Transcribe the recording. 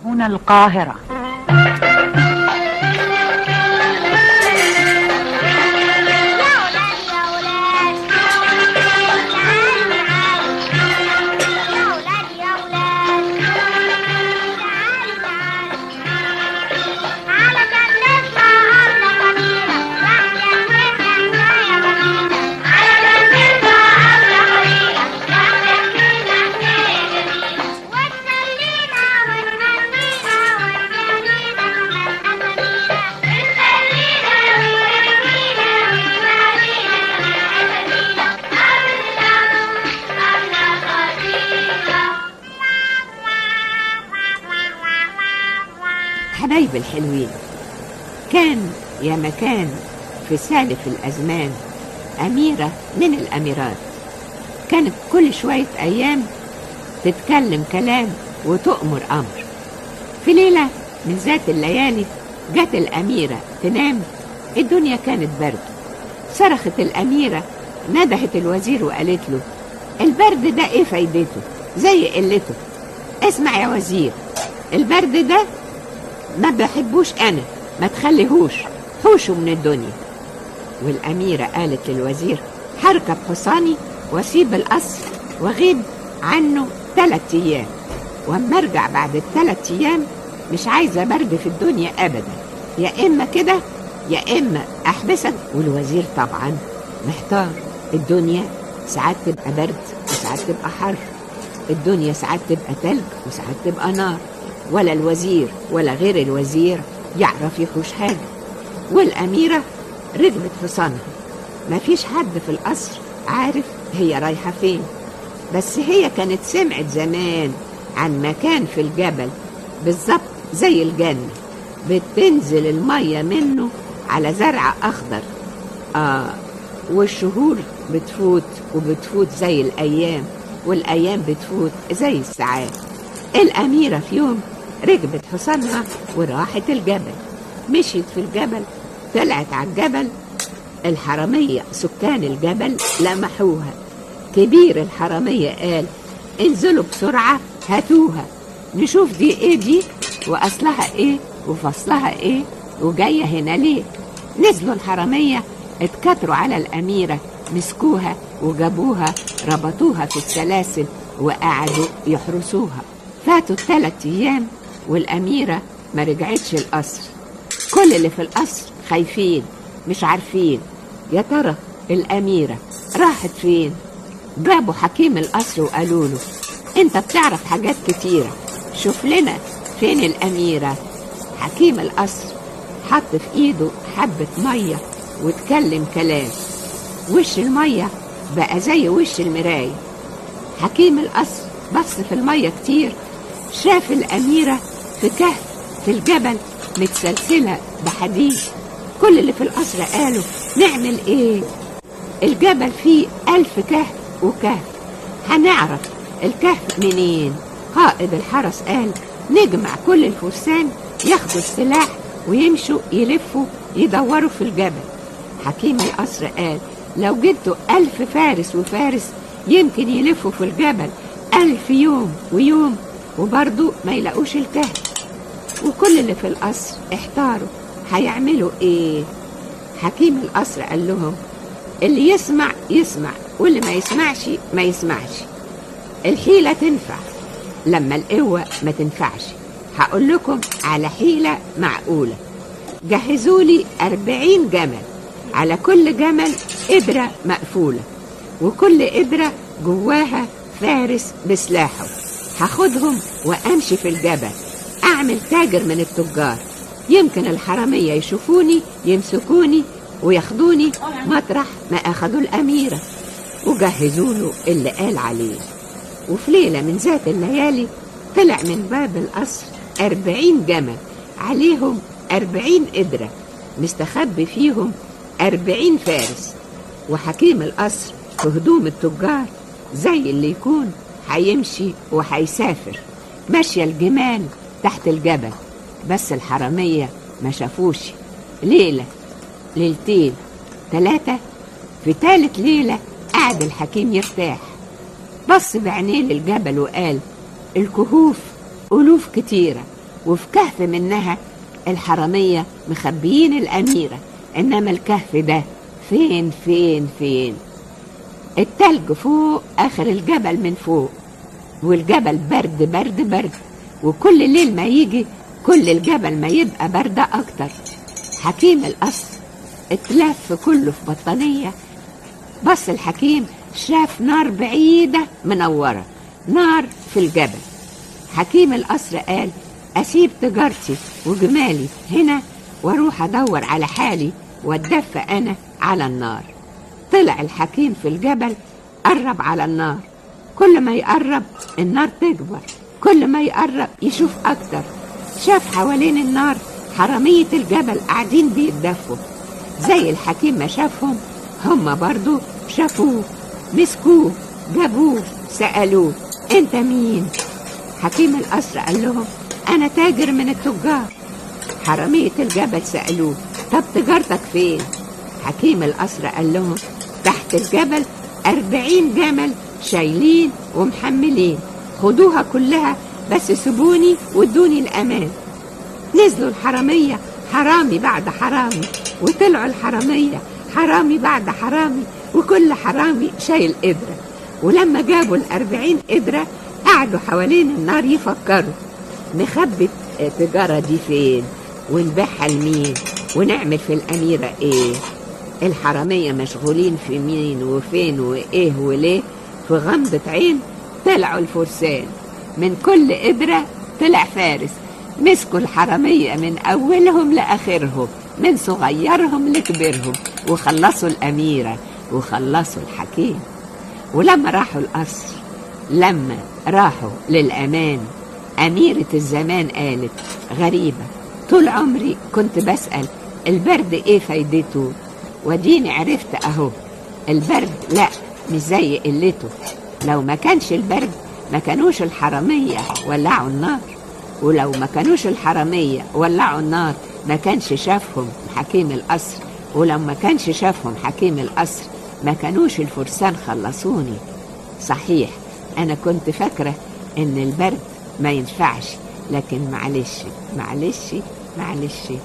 هنا القاهرة. حبايب الحلوين، كان يا مكان في سالف الأزمان أميرة من الأميرات. كانت كل شوية أيام تتكلم كلام وتؤمر أمر. في ليلة من ذات الليالي جت الأميرة تنام، الدنيا كانت برد. صرخت الأميرة، ندهت الوزير وقالت له: البرد ده إيه فايدته؟ زي قلته. اسمع يا وزير، البرد ده ما بحبوش أنا، ما تخليهوش، حوشه من الدنيا. والأميرة قالت للوزير: هركب حصاني واسيب القصر واغيب عنه 3 أيام، واما ارجع بعد 3 أيام مش عايزة برد في الدنيا أبدا، يا إما كده يا إما أحبسك. والوزير طبعا محتار، الدنيا ساعات تبقى برد وساعات تبقى حر، الدنيا ساعات تبقى تلج وساعات تبقى نار، ولا الوزير ولا غير الوزير يعرف يحوش حاجة. والأميرة ركبت حصانها، مفيش حد في القصر عارف هي رايحة فين، بس هي كانت سمعت زمان عن مكان في الجبل بالظبط زي الجنة، بتنزل المية منه على زرع أخضر، والشهور بتفوت وبتفوت زي الأيام، والأيام بتفوت زي الساعات. الأميرة في يوم ركبت حصانها وراحت الجبل، مشيت في الجبل، طلعت على الجبل. الحرامية سكان الجبل لمحوها. كبير الحرامية قال: انزلوا بسرعة هاتوها، نشوف دي ايه دي، وأصلها ايه، وفصلها ايه، وجاية هنا ليه. نزلوا الحرامية، اتكتروا على الأميرة، مسكوها وجابوها، ربطوها في السلاسل وقعدوا يحرسوها. فاتوا 3 أيام والأميرة ما رجعتش القصر. كل اللي في القصر خايفين، مش عارفين يا ترى الأميرة راحت فين. جابوا حكيم القصر وقالوا له: انت بتعرف حاجات كتيرة، شوف لنا فين الأميرة. حكيم القصر حط في ايده حبة مية واتكلم كلام، وش المية بقى زي وش المراية. حكيم القصر بص في المية كتير، شاف الأميرة في كهف في الجبل متسلسلة بحديد. كل اللي في القصر قالوا: نعمل ايه؟ الجبل فيه 1000 كهف وكهف، هنعرف الكهف منين؟ قائد الحرس قال: نجمع كل الفرسان ياخدوا السلاح ويمشوا يلفوا يدوروا في الجبل. حكيم القصر قال: لو جبتوا 1000 فارس وفارس يمكن يلفوا في الجبل 1000 يوم ويوم وبرضو ما يلاقوش الكهف. وكل اللي في القصر احتاروا هيعملوا ايه. حكيم القصر قال لهم: اللي يسمع يسمع، واللي ما يسمعش ما يسمعش. الحيلة تنفع لما القوة ما تنفعش. هقول لكم على حيلة معقولة. جهزولي 40 جمل، على كل جمل قدرة مقفولة، وكل قدرة جواها فارس بسلاحه. هاخدهم وامشي في الجبل، اعمل تاجر من التجار، يمكن الحرامية يشوفوني يمسكوني وياخدوني مطرح ما اخدوا الأميرة. وجهزوا له اللي قال عليه. وفي ليلة من ذات الليالي طلع من باب القصر 40 جمل، عليهم 40 قدرة، مستخبي فيهم 40 فارس. وحكيم القصر في هدوم التجار زي اللي يكون هيمشي وهيسافر، ماشية الجمال تحت الجبل، بس الحرامية ما شافوش. ليلة، ليلتين، 3، في 3 ليلة قعد الحكيم يرتاح. بص بعينيه للجبل وقال: الكهوف ألوف كتيرة وفي كهف منها الحرامية مخبيين الأميرة، إنما الكهف ده فين فين فين؟ التلج فوق آخر الجبل من فوق، والجبل برد برد برد، وكل ليل ما يجي كل الجبل ما يبقى برد أكتر. حكيم القصر اتلف كله في بطانية. بص الحكيم شاف نار بعيدة منورة، نار في الجبل. حكيم القصر قال أسيب تجارتي وجمالي هنا واروح أدور على حالي واتدفى أنا على النار. طلع الحكيم في الجبل، قرب على النار، كل ما يقرب النار تكبر، كل ما يقرب يشوف أكتر. شاف حوالين النار حرامية الجبل قاعدين بيتدفوا، زي الحكيم ما شافهم هم برضو شافوه، مسكوه، جابوه، سألوه انت مين؟ حكيم القصر قال لهم أنا تاجر من التجار. حرامية الجبل سألوه طب تجارتك فين؟ حكيم القصر قال لهم تحت الجبل 40 جمل شايلين ومحملين، خدوها كلها بس سيبوني وادوني الأمان. نزلوا الحرامية حرامي بعد حرامي، وطلعوا الحرامية حرامي بعد حرامي، وكل حرامي شايل قدرة. ولما جابوا 40 قدرة قعدوا حوالين النار يفكروا نخبي التجارة دي فين، ونبيعها لمين، ونعمل في الأميرة ايه. الحرامية مشغولين في مين وفين وإيه وليه. في غمضة عين طلعوا الفرسان، من كل قدرة طلع فارس. مسكوا الحرامية من أولهم لآخرهم، من صغيرهم لكبيرهم، وخلصوا الأميرة وخلصوا الحكيم. ولما راحوا القصر، لما راحوا للأمان، أميرة الزمان قالت غريبة، طول عمري كنت بسأل البرد إيه فايدته، وديني عرفت أهو البرد لا مش زي قلته. لو ما كانش البرد ما كانوش الحرامية ولعوا النار، ولو ما كانوش الحرامية ولعوا النار ما كانش شافهم حكيم القصر، ولو ما كانش شافهم حكيم القصر ما كانوش الفرسان خلصوني. صحيح أنا كنت فاكرة إن البرد ما ينفعش، لكن معلش معلش معلش.